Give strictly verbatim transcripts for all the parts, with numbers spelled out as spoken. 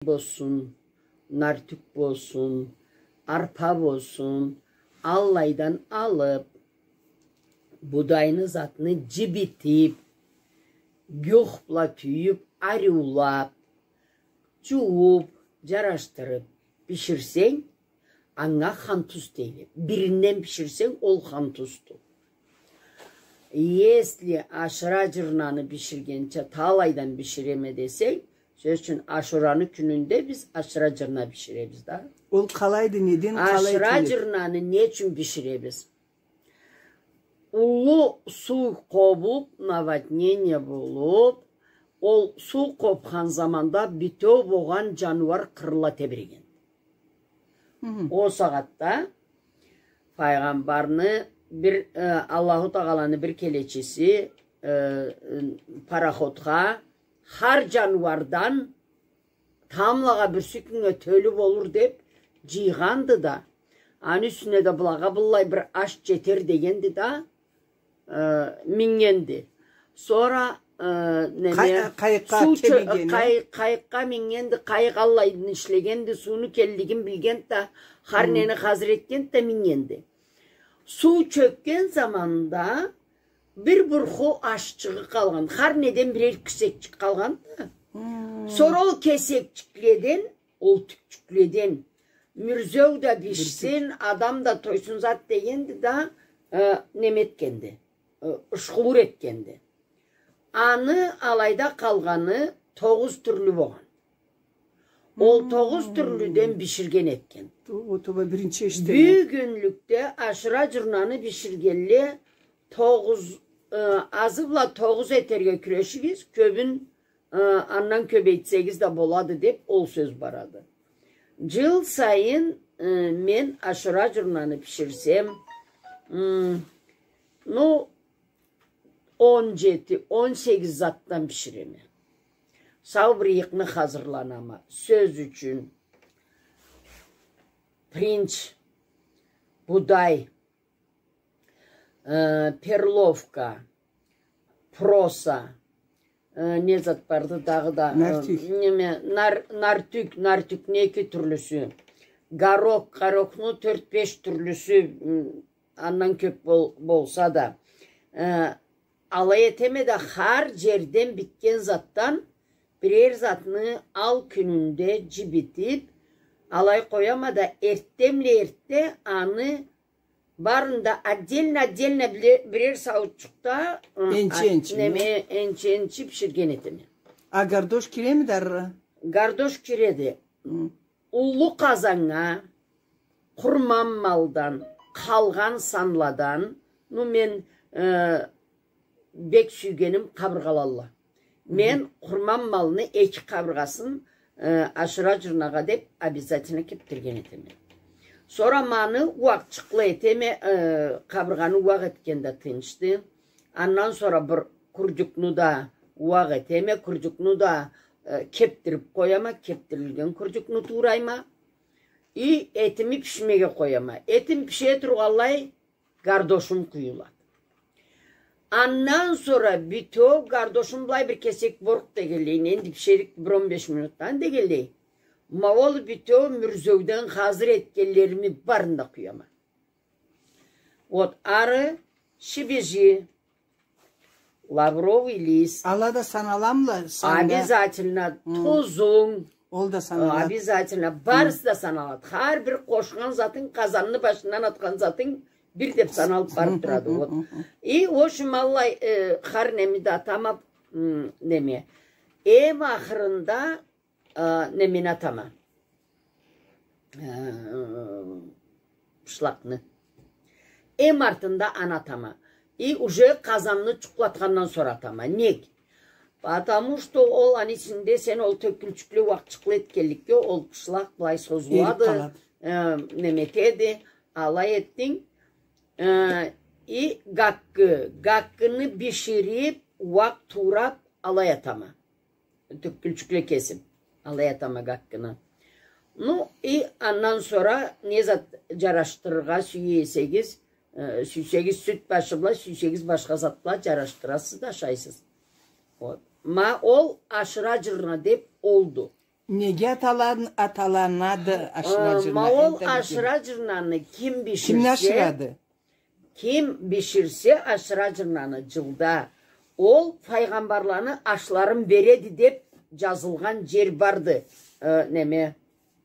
болсун, нартюк болсун, арпа болсун, аллайдан алып, будайны затны джибитип, гюх бла тюйюп, ариулап, джууп, джарашдырып биширсенг, анга хантус дейле. Биринден биширсенг, ол хантусду. Если ашура джырнаны биширгенча талайдан биширеме десенг, сёз ючюн, ашураны кюнюнде биз ашура джырна биширебиз да. Ол къалайды, неден, къалай этиледи? Ашура джырнаны не ючюн биширебиз? Уллу суу къобуп, наводнение болуп, ол суу къобхан заманда битеу болгъан джаныуар къырыла тебиреген. Ол сагъатда Файгъамбарны бир, э, Аллаху Тагъаланы бир келечиси, э, э, параходха хар джаныуардан тамблагъа бирси кюннге тёлю болур деп джыйгъанды да, аны юсюне да былагъа быллай бир аш джетер дегенди да, э, мингенди. Сора, э, неме, къайыкъгъа мингенди, къайыкъ аллайын ишлегенди, сууну келлигин билгенди да, хар нени хазыр этгенди да мингенди. Суу чёкген заманда бир бурху ашчыгъы къалгъан, хар неден бирер кесекчик къалгъан да. Сора ол кесекчикледен, ол тюкчюкледен мюрзеу да бишсин, адам да тойсун зат дегенди да, э, неме этгенди, э, ушхууур этгенди. Аны алайда къалгъаны тогъуз тюрлю болгъан. Ол тогъуз тюрлюден биширген этген. Бу, бу, бу биринчи эшитеме. Бюгюнлюкде ашура джырнаны биширгенле тогъуз, э, азы бла тогъуз этерге кюрешигиз, кёбюн, э, андан кёбейтсегиз да болады деп ол сёз барады. Джыл сайын, э, мен ашура джырнаны биширсем, м, ну, он джети, он сегиз затдан биширеме. Сау бир ыйыкъны хазырланама. Сёз ючюн, пиринч, будай, э, перловка, проса, э, не зат барды дагъыда, э, нартюх. Неме, нар-, нартюх, нартюхну эки тюрлюсю, горох, горохну тёрт-беш тюрлюсю, м, андан кёп бол-, болса да, э, алай этеме да, хар джерден битген затдан бирер затны ал кюнюнде джибитип, алай къояма да, эртденбла эртде аны барын да отдельно, отдельно биле-, бирер сауутчукъда, э, энчи-энчи, неме, энчи-энчи биширген этеме. А гардош киремиди ары? Гардош киреди. Уллу къазаннга къурман малдан къалгъан санладан, ну, мен, э, бек сюйгеним къабыргъалалла. Мен къурман малны эки къабыргъасын, э, ашура джырнагъа деп обязательно кебдирген этеме. Сора ма аны уакъчыкълы этеме, э, къабыргъаны уакъ этген да тынчды. Андан сора бир курджукну да уакъ этеме, курджукну да, э, кебдирип къояма, кебдирилген курджукну туурайма. И этими бишмеге къояма. Этим бишип тургъанлай, гардошум къуюлады. Андан сора бютеу гардошум былай бир кесек борукъ дегенлей, энди бишерик бир он беш минутдан дегенлей, ма ол бютеу мюрзеуден хазыр этгенлерими барын да къуяма. Вот, ары, шибижи, лавровый лист. Ала да саналамыла, санала? Обязательно. Тузунг. Ол да саналады. Обязательно. Барысы да саналады. Хар бир къошхан затынг, къазанны башындан атхан затынг бир деп саналып барып турады. Вот. И, в общем, аллай, э, хар неми да атама, м, неме. Эм ахырында а, немени атама. А, бышлакъны. Эм артында аны атама. И уже къазанны джукълатхандан сора атама. Нек? Потому что ол аны ичинде сен ол тёкюлчюкле уакъчыкълы этгенликге, ол бышлакъ былай созулады. Эрип къалады. Э, неме этеди, алай этдинг. Э, и гаккы, гаккыны биширип, уакъ туурап, алай атама. Тёкюлчюкле кесип, алай атама гаккыны. Ну, и андан сора не зат джарашдырыргъа сюе эсегиз, э, сюйсегиз сют башы бла, сюйсегиз башха зат бла джарашдырасыз да ашайсыз. Вот. Ма ол ашыра джырна деп олду. Неге аталан-, аталанады ашыра жырна? Ма ол ашыра жырнаны ким биширсе, ким биширсе ашыра жырнаны жылда, ол файгъамбарланы ашларын береди деп жазылгъан жер барды. Э, неме,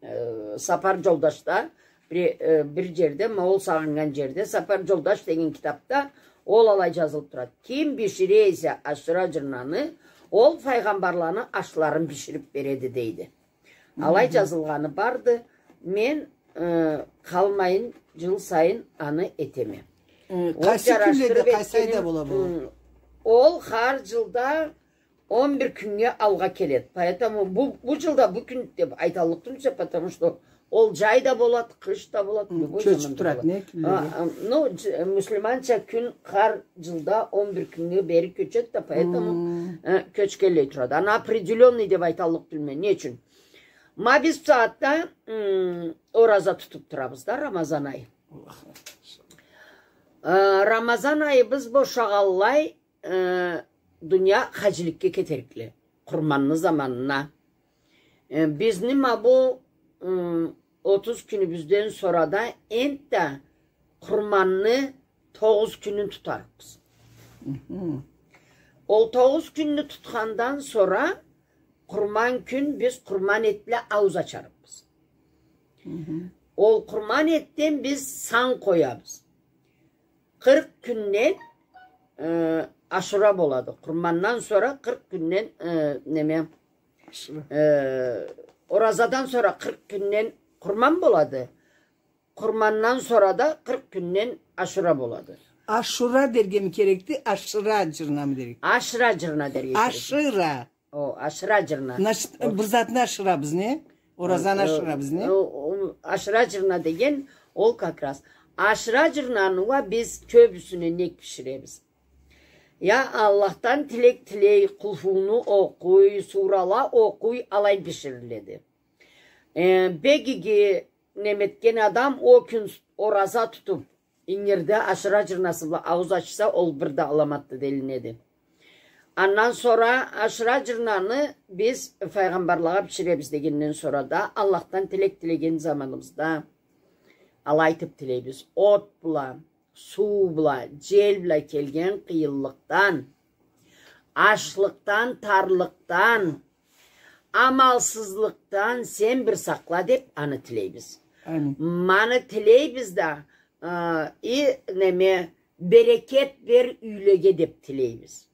э, Сапар жолдашда бир, э, бир жерде, ма ол сагъыннган жерде, Сапар жолдаш деген китапда ол алай жазылып турады. Ким бишире эсе ашыра жырнаны, ол файгъамбарланы ашларын биширип береди, дейди. Алай жазылгъаны барды. Мен, э, къалмайын, жыл сайын аны этеме. Э, къайсы кюнледе, къайсы айда бола бу? Ол хар жылда он бир кюннге алгъа келеди. Поэтому бу, бу жылда бу кюн деп айталлыкъ тюлсе, потому что ол жай да болады, къыш да болады, любой заманда болады. Кёчюп турады, не кюнледе? А, а, ну, ж-, муслиманча кюн хар жылда он бир кюннге бери кёчеди да, поэтому, э, кёчгенлей турады. Аны определённый деп айталлыкъ тюлме. Не ючюн? Ма биз бусагъатда, м, ораза тутуп турабыз да, Рамазан айы. Э, Рамазан айыбыз бошагъанлай, э, дуния хаджиликге кетерикле. Къурманны заманына. Э, бизни ма бу, м, отуз кюнюбюзден сора да энтда Къурманны тогъуз кюнюн тутарыкъбыз. Ол тогъуз кюнню тутхандан сора Къурман кюн биз къурман эт бла ауз ачарыкъбыз. Ол къурман этден биз сан къоябыз. Къыркъ кюнден, э, Ашура болады. Къурмандан сора къыркъ кюнден, э, неме, э, оразадан сора къыркъ кюнден Къурман болады. Къурмандан сора да къыркъ кюнден Ашура болады. Ашура дерге ми керекди, ашыра жырна мы дерге? Ашыра жырна дерге керекди. Ашыра. О, ашыра жырна. Значит, бир затны ашырабыз, не? Оразаны ашырабыз, не? О, о, ашыра жырна деген ол как раз. Ашыра жырнаны уа биз кёбюсюне нек биширебиз? Я Аллахдан тилек тилей, къулхуну окъуй, сурала окъуй, алай бишириледи. Э, бек иги неметген адам о кюн ораза тутуп, ингирде ашыра жырнасы бла ауз ачса, ол бир да аламатды делинеди. Андан сора ашыра жырнаны биз файгъамбарлагъа биширебиз дегенден сора да, Аллахдан тилек тилеген заманыбызда алай айтып тилейбиз. От бла, суу бла, жел бла келген къыйынлыкъдан, ачлыкъдан, тарлыкъдан, амалсызлыкъдан сен бир сакъла деп аны тилейбиз. Амин. Муну тилейбиз да, а, и, неме, берекет бер юйлеге деп тилейбиз.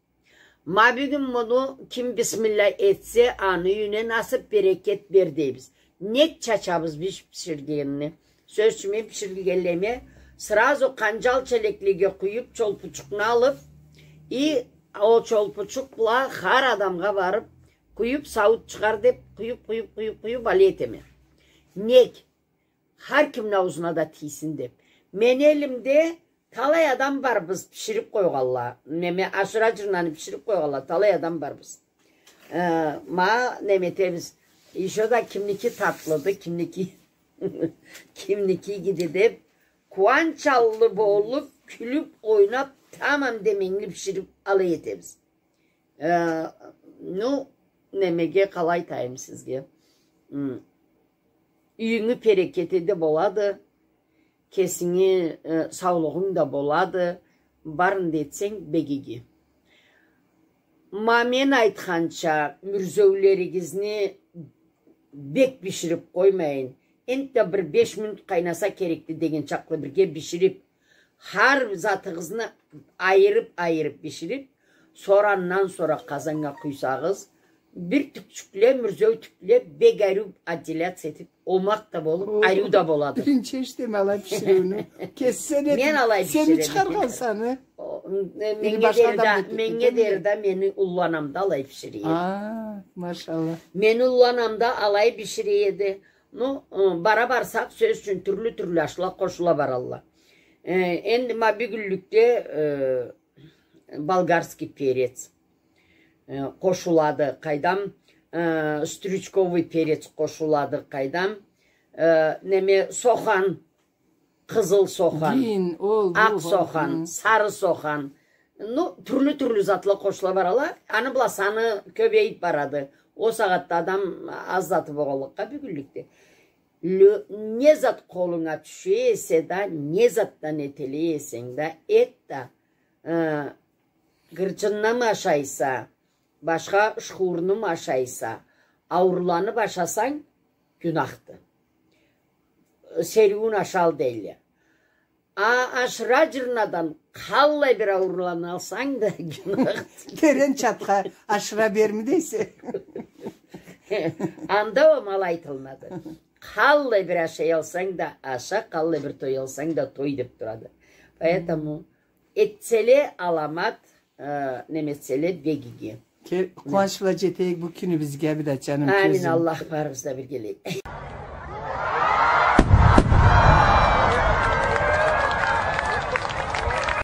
Ма бюгюн муну ким бисмилла этсе, аны юйюне насып берекет бер дейбиз. Нек чачабыз биз биширгенни? Сёз ючюн, мен биширгенлериме сразу къанжал челеклеге къуюп, чолпучукъну алып, и ол чолпучукъ бла хар адамгъа барып, къуюп, сауут чыгъар деп, къуюп, къуюп, къуюп, къуюп, алай этеме. Нек? Хар кимни ауузуна да тийсин деп. Мени элимде талай адам барбыз, биширип къойгъанла. Неме, ашыра жырнаны биширип къойгъанла, талай адам барбыз. Э, ма неме этебиз. Ещё да кимники татлыды, кимники, кимники игиди деп, къууанч аллы болуп, кюлюп, ойнап, тамам деменгили биширип алай этебиз. Э, ну, немеге, къалай айтайым сизге? М, юйюнгю берекети да болады, кесинги, э, саулугъунг да болады, барын да этсенг, бек иги. Ма мен айтханча, мюрзеулеригизни бек биширип къоймайын. Энтда бир беш минут къайнаса керекди деген чакълы бирге биширип, хар затыгъызны айырып-айырып биширип, сора андан сора къазаннга къуйсагъыз, бир тюкчюкле, мюрзеу тюкле, бек ариу отделяться этип, омакъ да болуп, ариу да болады. Биринчи эшитеме алай бишириуню. Кеси сен этип, сен ми чыгъаргъанса аны? О, м, э, меннге дери да, меннге дери да мени уллу анам да алай бишире эди. А, машалла. Мени уллу анам да алай бишире эди. Ну, э, бара барсакъ, сёз ючюн, тюрлю-тюрлю ашла къошула баралла. Э, энди ма бюгюнлюкде, э, болгарский перец, э, къошулады, къайдам, э, стручковый перец къошулады, къайдам, э, неме, сохан, къызыл сохан, акъ сохан, сары сохан. Ну, тюрлю-тюрлю затла къошула барала. Аны бла саны кёбейип барады. Ол сагъатда адам аз заты болгъанлыкъгъа бюгюнлюкде. Лю-, не зат къолунга тюше эсе да, не затдан этелей эсенг да, эт да, э, гырджыннамы ашайса, башха шхурнуму ашайса, ауруланыб ашасанг, гюнахды. Сериуюн ашал дейле. А ашыра джырнадан къаллай бир ауруланса да, гюнахды. Терен чатха ашыра берми дейсе? Анда ол ма айтылмады. Къаллай бир ашаялсанг да аша, къаллай бир тоялсанг да той деб турады. Поэтому этселе аламат, э, неметселе бек иги. Къууанч бла джетейик бу кюнюбюзге, Абидат джаным. Амин, Аллах барыбызны да биргелей.